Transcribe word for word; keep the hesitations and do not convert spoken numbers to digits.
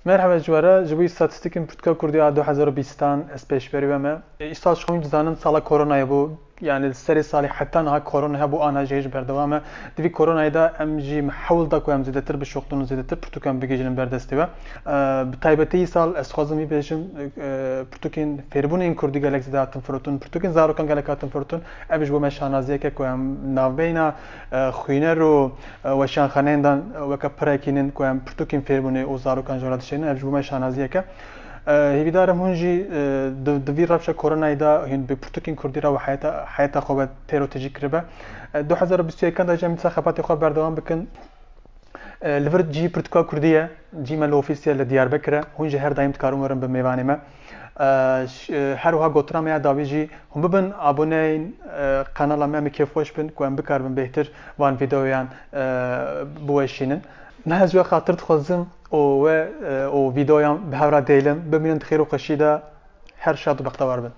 Merhaba ji we re, ji bo îstatîstîkên pirtûka kurdî a du hezar û bîstan ez pêşberî we me. E, îsal ji xwe hûn dizanin sala koronayê bû, yani li serê salê heta niha korona hebû, aniha jî hêj berdewam e. Di vî koronayê de em jî hewl da ku em zêdetir bişuxulin û zêdetir pirtûkan bigihîjin ber destê we. E, bi taybetî îsal ez dixwazim vî bêjim, e, pirtûkên fêrbûnê yên kurdî gelek zêde hatin firotin, pirtûkên zarokan gelek hatin firotin. Ev ji bo me şanaziyek e ku em navbeyna, e, xwîner û, e, weşanxaneyên dan, e, weke pirekî nin ku em pirtûkên fêrbûnê û zarokan ji we re dişênin. Ev ji bo me şanaziyek e. E, hêvîdar im hûn jî, e, di, di vî rewşa koronayê de hûn bi pirtûkên kurdî re û heyeta, heyeta xwe ve têr û tijî kiribe. E, du hezar û bîst û yekan de jî em dîsa xebatê xwe berdewam bikin. E, li vir cihê pirtûka kurdî ye, cihê me li ofîsê ye li Diyarbekir e. Hûn jî her daîm dikarin werin bin mêvanê me. E, ş-, e, her wiha gotina me ya dawî jî, hûn bibin aboneyên, e, kanala me, em ê kêfxweş bin ku em bikaribin bêhtir van vîdeoyan, e, biweşînin. Niha ez ji we xatir dixwazim û we, e, û vîdeoyan bi hev re dêlim. Bimînin di xêr û xweşî de, her şad û bextewar bin.